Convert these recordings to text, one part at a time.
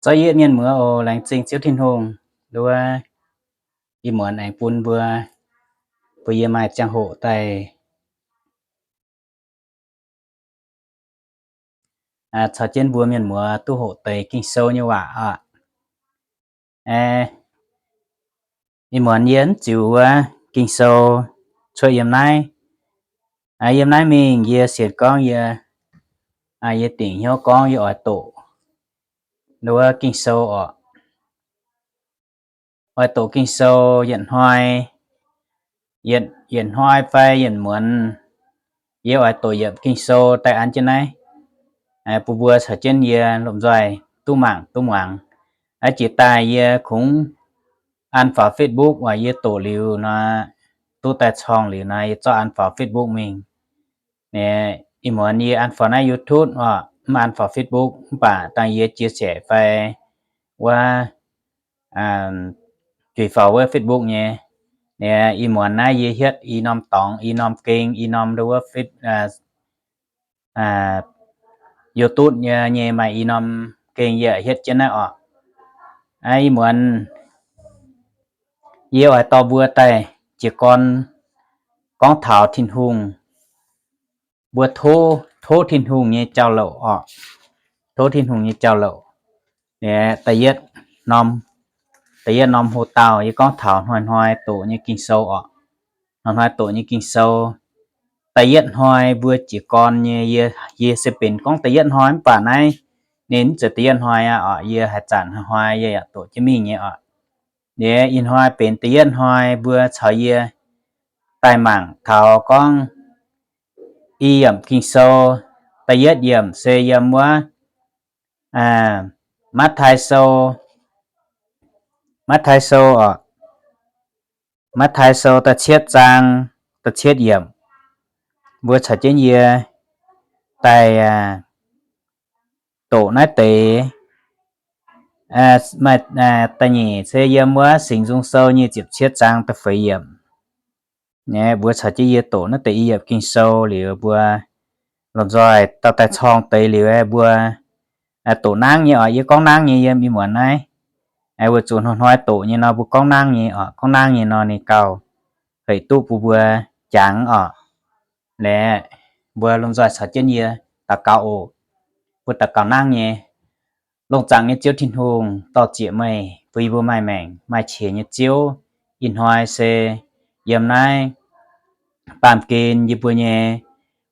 Zorqv yietv mienh muoz oc, laengz zingh Ziouv Tin-Hungh nduov ih muonz aengx bun mbuo, bun yie maaih ziangh hoc daaih caux jienv mbuo mienh muoz duqv hoqc deix Ging-Sou nyei waac oc. Ih muonz yie mv ziux wuov Ging-Sou cuotv yiem naaiv. Yiem naaiv mingh yie sienx gorngv yie, yie dingc hnyouv gorngv yie oix doqc wuov Ging-Sou oc. Oix doqc Ging-Sou yietc hnoi, yietc hnoi fai yietc muonz, yie oix doqc yiemc Ging-Sou daaih an jienv naaiv bun mbuo caux jienv yie lomh nzoih duqv mangc duqv muangx. Jiex daaih yie kungx an faaux Facebook, weic yie doqc liuz nor, duqv daaih corng liuz nor, yie zorqv an faaux Facebook mingh. Ih muonz yie an faaux naaiv YouTube oc, mv an faaux Facebook, mv baac dangh yie chia sẻ fai wuov juiz faaux wuov Facebook nyei. Ih muonz naaiv yie hietv i norm dorngx, i norm geng, i norm wuov YouTube nyei, maaih i norm geng yie hietv jienv naaiv oc. Ih muonz yie oix dorh mbuo daaih jiez gorn gorngv taux Tin-Hungh, mbuo tov, tov Tin-Hungh nyei jauv-louc oc. Tov Tin-Hungh nyei jauv-louc. Da'yietv norm, da'yietv norm hoc-dauh yie gorngv taux hnoi-hnoi doqc nyei Ging-Sou oc. Hnoi-hnoi doqc nyei Ging-Sou. Da'yietv hnoi mbuo jiez gorn nyei, yie, yie se benx gorngv da'yietv hnoi mv baac naaiv ninh mv zeiz da'yietv hnoi aqv oc. Yie haaix zanc hnoi-hnoi yie yaac doqc jienv mingh nyei oc. Liuz ih hnoi benx da'yietv hnoi mbuo caux yie daaih mangc taux gorngv i yiemc Ging-Sou. Da'yietv yiemc se yiem wuov Matv^taai Sou, Matv^taai Sou oc. Matv^taai Sou da'cietv zaang, da'cietv yiemc. Mbuo caux jienv yie daaih doqc naaiv deix. Maaih da'nyeic se yiem wuov Singx Nzung Sou nyic ziepc cietv zaang da'feix yiemc. Mbuo caux jienv yie doqc naaiv deix i yiemc Ging-Sou liuz, mbuo lomh nzoih dorh daaih corng deix liuz, mbuo doqc nangv nyei oc. Yie gorngv nangv nyei yiem ih muonz naaiv. Weic zuqc hnoi-hnoi doqc nyei nor mbuo gorngv nangv nyei oc. Gorngv nangv nyei nor ninh gauh hec duqv bun mbuo jangx oc. Laeqv, mbuo lomh nzoih caux jienv yie daux gaux oc. Mbuo daux gaux nangv nyei. Longx zaangc nyei Ziouv Tin-Hungh, dor-ziec meih bun yie mbuo maaih maengc maaih qiex nyei Ziouv. Ih hnoi se yiem naaiv baamh gen yie mbuo nyei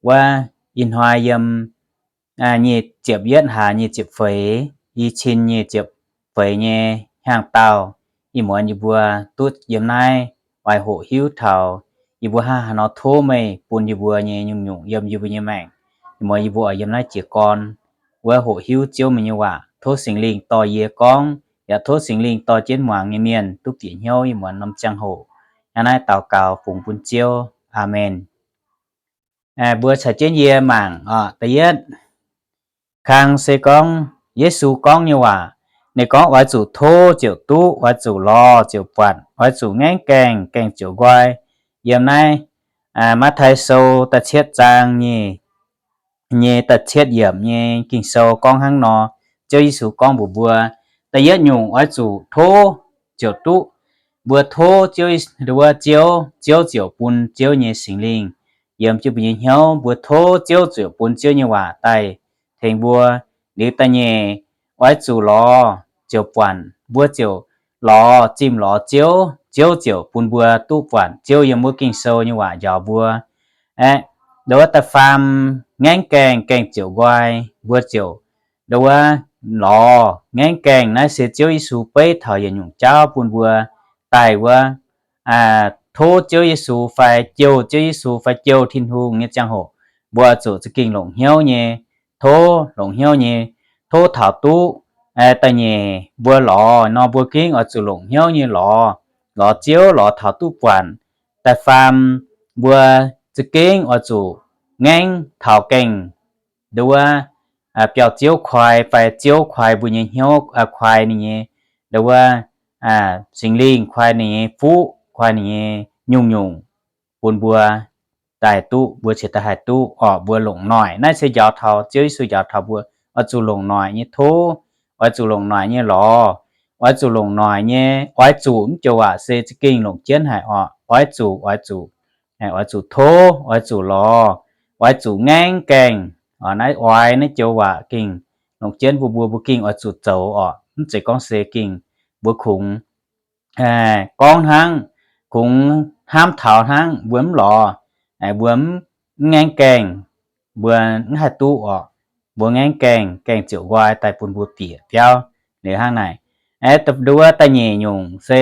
wuov, ih hnoi yiem nyic ziepc yietv hlaax nyic ziepc feix, i cin nyic ziepc feix nyei hnyangx-daauh, ih muonz yie mbuo duqv yiem naaiv oix hoqc hiuv taux yie mbuo hnangv haaix nor tov meih bun yie mbuo nyei nyungc-nyungc yiem yie mbuo nyei maengc. Ih muonz yie mbuo oix yiem naaiv jiez gorn wuov hoqc hiuv Ziouv meih nyei waac. Tov Singx Lingh dorh yie gorngv, yaac tov Singx Lingh dorh jienv muangx nyei mienh duqv bieqc hnyouv ih muonz norm ziangh hoc. Hnangv naaiv daux gaux fungx bun Ziouv. Aamen. Mbuo caux jienv yie mangc oc. Da'yietv kang se gorngv Yesu gorngv nyei waac. Ninh gorngv, oix zuqc tov ziouc duqv, oix zuqc lorz ziouc buatc, oix zuqc ngaengv gaengh, gaengh ziouc nqoi. Yiem naaiv Matv^taai Sou da'cietv zaang nyei da'cietv yiemc nyei Ging-Sou gorngv hnangv nor. Ziouv Yesu gorngv mbuox mbuo, da'yietv nyungc oix zuqc tov ziouc duqv. Mbuo tov Ziouv, wuov Ziouv, Ziouv ziouc bun Ziouv nyei Singx Lingh yiem jienv mbuo nyei hnyouv. Mbuo tov Ziouv ziouc bun Ziouv nyei waac daaih tengx mbuo. Liuz da'nyeic, oix zuqc lorz ziouc buatc. Mbuo ziouc lorz, zimh lorz Ziouv, Ziouv ziouc bun mbuo duqv buatc Ziouv yiem wuov Ging-Sou nyei waac njaaux mbuo. Aeqv, nduov da'faam, ngaengv gaengh, gaengh ziouc nqoi. Mbuo ziouc nduov lorz ngaengv gaengh. Naaiv se Ziouv Yesu beiv taux yietc nyungc jauv bun mbuo daaih wuov, tov Ziouv Yesu fai jouh Ziouv Yesu fai jouh Tin-Hungh nyei ziangh hoc, mbuo zuqc za'gengh longc hnyouv nyei, tov longc hnyouv nyei, tov taux duqv. Da'nyeic, mbuo lorz nor mbuo gengh oix zuqc longc hnyouv nyei lorz, lorz Ziouv, lorz taux duqv buatc. Da'faam, mbuo za'gengh oix zuqc ngaengv taux gaengh nduov biauv-ziouv koi fai Ziouv koi mbuo nyei hnyouv, koi ninh nyei nduov Singx Lingh, koi ninh nyei fuqv, koi ninh nyei nyungc-nyungc bun mbuo daaih duqv, mbuo cingx daaih haih duqv orqc, mbuo longc noic. Naaiv se njaaux taux Ziouv Yesu njaaux taux mbuo oix zuqc longc noic nyei tov, oix zuqc longc noic nyei lorz, oix zuqc longc noic nyei, oix zuqc mv joux waac se za'gengh longc jienv haic orqc. Oix zuqc, oix zuqc, oix zuqc tov, oix zuqc lorz, oix zuqc ngaengv gaengh. Naaiv oix naaiv joux waac gengh longc jienv mbuo, mbuo, mbuo gengh oix zuqc zoux orqc. Mv zeiz gorngv se gengh mbuo kungx gorngv hnangv, kungx hnamv taux hnangv, mbuo mv lorz, mbuo mv ngaengv gaengh, mbuo mv haih duqv orqc. Mbuo ngaengv gaengh, gaengh ziouc nqoi daaih bun mbuo bieqc biauv. Liuz hnangv naaic, nduov da'nyeic nyungc se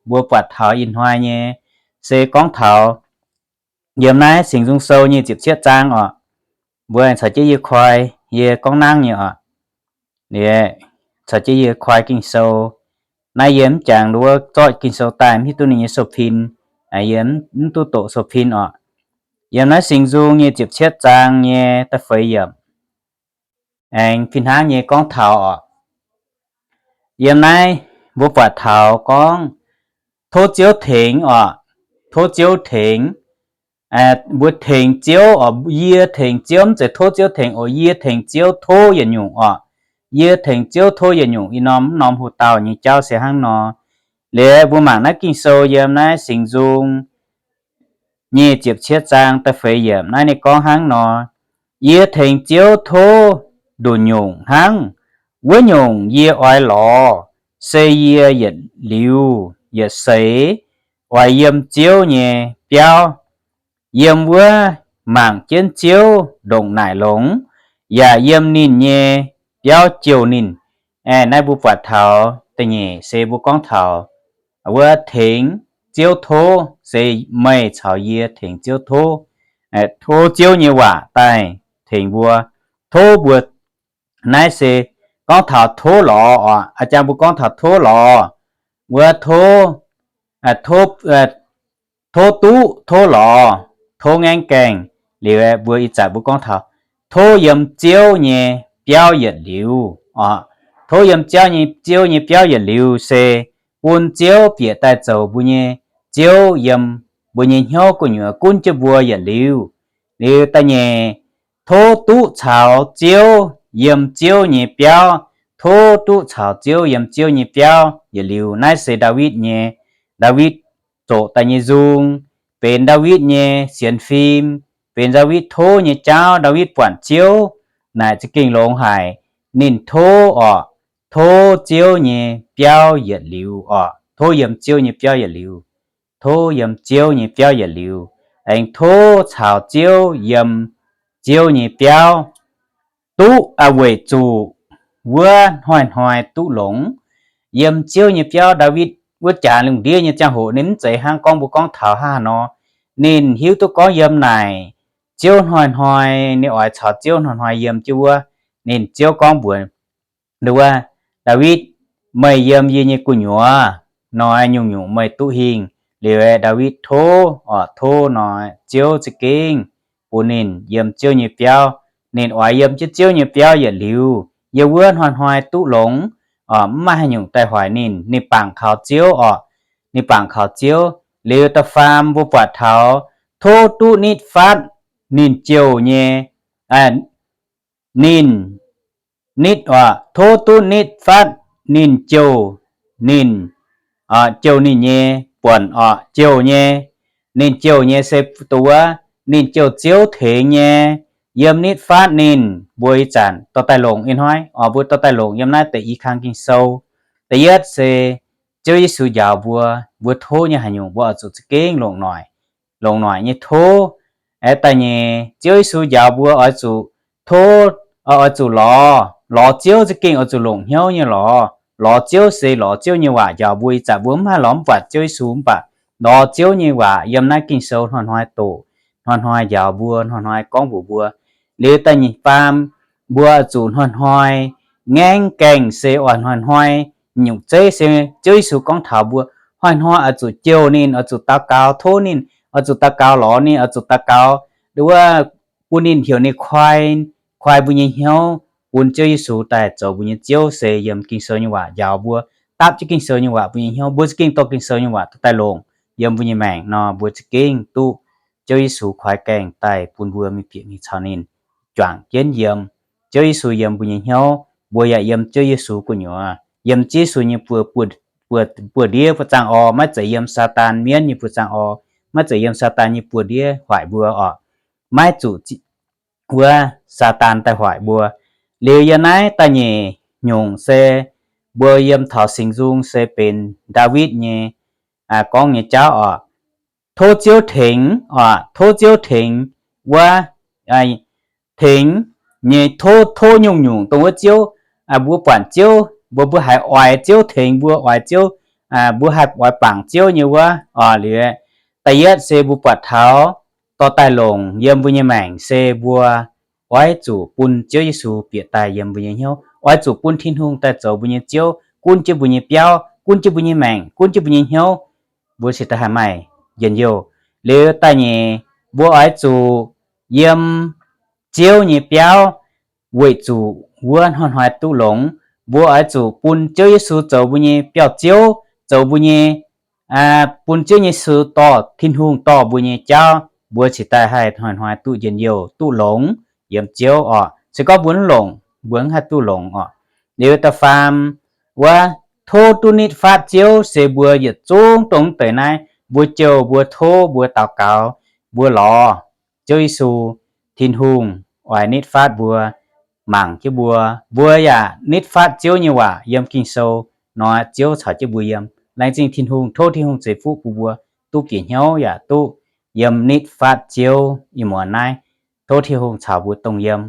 mbuo buatc taux ih hnoi nyei, se gorngv taux yiem naaiv Singx Nzung Sou nyei ziepc cietv zaang orqc. Mbuo caux jienv yie koi, yie gorngv nangv nyei orqc. Caux jienv yie koi Ging-Sou. Naaiv yie mv jangx nduov zorqv Ging-Sou daaih, mv hiuv duqv ninh nyei sou-pin. Yie mv duqv doqc sou-pin orqc. Yiem naaiv Singx Nzung nyei ziepc cietv zaang nyei da'feix yiemc aengx fih hnangv nyei gorngv taux orqc. Yiem naaiv mbuo buatc taux gorngv tov Ziouv tengx orqc. Tov Ziouv tengx. Mbuo tengx Ziouv orqc, yie tengx Ziouv, mv zeiz tov Ziouv tengx oc, yie tengx Ziouv tov yietc nyungc orqc. Yie tengx Ziouv tov yietc nyungc. Ih norm mv norm hoc-dauh nyei jauv se hnangv nor. Liuz mbuo mangc naaiv Ging-Sou yiem naaiv Singx Nzung nyei ziepc cietv zaang da'feix yiemc naaiv ninh gorngv hnangv nor, Yie tengx Ziouv tov nduqc nyungc hnangv. Wuov nyungc yie oix lorz se yie yietc liuz yietc seix oix yiem Ziouv nyei biauv, yiem wuov mangc jienv Ziouv ndongc naaic longx, yaac yiem ninh nyei biauv jouh ninh. Naaiv mbuo buatc taux da'nyeic se mbuo gorngv taux wuov tengx Ziouv tov, se meih caux yie tengx Ziouv tov. Tov Ziouv nyei waac daaih tengx mbuo, tov mbuo. Naaiv se gorngv taux tov lorz oc. A'jang mbuo gorngv taux tov lorz, wuov tov, tov duqv, tov lorz, tov ngaengv gaengh. Liuz mbuo ih zanc mbuo gorngv taux tov yiem Ziouv nyei biauv yietc liuz oc. Tov yiem Ziouv nyei, Ziouv nyei biauv yietc liuz se bun Ziouv bieqc daaih zoux mbuo nyei Ziouv yiem mbuo nyei hnyouv gu'nyuoz gunv jienv mbuo yietc liuz. Liuz da'nyeic, tov duqv caux Ziouv yiem Ziouv nyei biauv, tov duqv caux Ziouv yiem Ziouv nyei biauv yietc liuz. Naaiv se Ndaawitv nyei, Ndaawitv zoqc daaih nyei nzung, benx Ndaawitv nyei sienx fim, benx Ndaawitv tov nyei jauv. Ndaawitv buatc Ziouv naaic za'gengh longx haic. Ninh tov oc, tov Ziouv nyei biauv yietc liuz oc, tov yiem Ziouv nyei biauv yietc liuz, tov yiem Ziouv nyei biauv yietc liuz, aengx tov caux Ziouv yiem Ziouv nyei biauv, duqv weic zuqc wuov hnoi-hnoi duqv longx. Yiem Ziouv nyei biauv, Ndaawitv wuov jaax lungh ndiev nyei ziangh hoc ninh mv zeiz hnangv gorngv mbuo gorngv taux hnangv haaix nor. Ninh hiuv duqv gorngv yiem naaic Ziouv hnoi-hnoi, ninh oix caux Ziouv hnoi-hnoi yiem jienv wuov. Ninh, Ziouv gorngv mbuox wuov, Ndaawitv, meih yiem yie nyei gu'nyuoz nor, nyungc-nyungc meih duqv hingh. Liuz Ndaawitv tov oc, tov nor Ziouv za'gengh bun ninh yiem Ziouv nyei biauv. Ninh oix yiem jienv Ziouv nyei biauv yietc liuz, yiem wuov hnoi-hnoi duqv longx oc, mv maaih haaix nyungc daaih hoic ninh. Ninh bangc kaux Ziouv oc, ninh bangc kaux Ziouv. Liuz da'faam mbuo buatc taux tov duqv nitv fatv ninh jouh nyei, ninh nitv oc, tov duqv nitv fatv ninh jouh, ninh jouh ninh nyei buonc oc, jouh nyei. Ninh jouh nyei se duqv wuov, ninh jouh Ziouv tengx nyei. Yiem nitv fatv ninh, mbuo ih zanc dorh daaih longc ih hnoi oc, mbuo dorh daaih longc yiem naaiv deix i kang Ging-Sou. Da'yietv se Ziouv Yesu njaaux mbuo, mbuo tov nyei haaix nyungc mbuo oix zuqc za'gengh longc noic, longc noic nyei tov. Aeqv, da'nyeic, Ziouv Yesu njaaux mbuo oix zuqc tov, oix zuqc lorz, lorz Ziouv za'gengh oix zuqc longc hnyouv nyei lorz. Lorz Ziouv se lorz Ziouv nyei waac njaaux mbuo. Ih zanc mbuo mv haih lorz mv buatc Ziouv Yesu, mv baac lorz Ziouv nyei waac yiem naaiv Ging-Sou hnoi-hnoi doqc, hnoi-hnoi njaaux mbuo, hnoi-hnoi gorngv mbuox mbuo. Liuz da'nyeic faam, mbuo oix zuqc hnoi-hnoi ngaengv gaengh se oix hnoi-hnoi, nyungc zeiv se Ziouv Yesu gorngv taux mbuo hnoi-hnoi oix zuqc jouh ninh, oix zuqc daux gaux tov ninh, oix zuqc daux gaux lorz ninh, oix zuqc daux gaux nduov bun ninh heuc ninh koi, koi mbuo nyei hnyouv, bun Ziouv Yesu daaih zoux mbuo nyei Ziouv se yiem Ging-Sou nyei waac njaaux mbuo, dapv jienv Ging-Sou nyei waac mbuo nyei hnyouv. Mbuo za'gengh dorh Ging-Sou nyei waac daaih longc yiem mbuo nyei maengc nor, mbuo za'gengh duqv Ziouv Yesu koi gaengh daaih bun mbuo mingh bieqc mingh caux ninh juangc jienv yiem. Ziouv Yesu yiem mbuo nyei hnyouv, mbuo yaac yiem Ziouv Yesu gu'nyuoz, yiem Ziouv Yesu nyei buoz, buoz, buoz-ndiev buoz-zaangv orv, maiv zeiz yiem Saadaan mienv nyei buoz-zaangv orv, maiv zeiz yiem Saadaan nyei buoz-ndiev hoic mbuo orqc. Maiv zuqc wuov Saadaan daaih hoic mbuo. Liuz yiem naaiv da'nyeic nyungc se mbuo yiem taux Singx Nzung se benx Ndaawitv nyei gorngv nyei jauv orqc. Tov Ziouv tengx orqc, tov Ziouv tengx wuov, tengx nyei tov, tov nyungc-nyungc dongh wuov Ziouv, mbuo buatc Ziouv, mbuo, mbuo haiz oix Ziouv tengx mbuo, oix Ziouv, mbuo haih oix bangc Ziouv nyei wuov orqc. Liuz da'yietv se mbuo buatc taux dorh daaih longc yiem mbuo nyei maengc se mbuo oix zuqc bun Ziouv Yesu bieqc daaih yiem mbuo nyei hnyouv, oix zuqc bun Tin-Hungh daaih zoux mbuo nyei Ziouv, gunv jienv mbuo nyei biauv, gunv jienv mbuo nyei maengc, gunv jienv mbuo nyei hnyouv, mbuo cingx daaih haih maaih njien-youh. Liuz da'nyeic, mbuo oix zuqc yiem Ziouv nyei biauv weic zuqc wuov hnoi-hnoi duqv longx. Mbuo oix zuqc bun Ziouv Yesu zoux mbuo nyei biauv-ziouv, zoux mbuo nyei, bun Ziouv Yesu dorh, Tin-Hungh dorh mbuo nyei jauv, mbuo cingx daaih haih hnoi-hnoi duqv njien-youh, duqv longx yiem Ziouv orqc. Se gorngv mbuo mv longc, mbuo mv haih duqv longx orqc. Liuz da'faam, wuov, tov duqv nitv fatv Ziouv se mbuo yietc zungv dongh deix naaiv, mbuo jouh, mbuo tov, mbuo daux gaux, mbuo lorz Ziouv Yesu, Tin-Hungh oix nitv fatv mbuo, mangc jienv mbuo. Mbuo yaac nitv fatv Ziouv nyei waac yiem Ging-Sou nor, Ziouv caux jienv mbuo yiem. Laengz zingh Tin-Hungh, tov Tin-Hungh ceix fuqv bun mbuo duqv bieqc hnyouv yaac duqv yiem nitv fatv Ziouv ih muonz naaiv. Tov Tin-Hungh caux mbuo dongh yiem.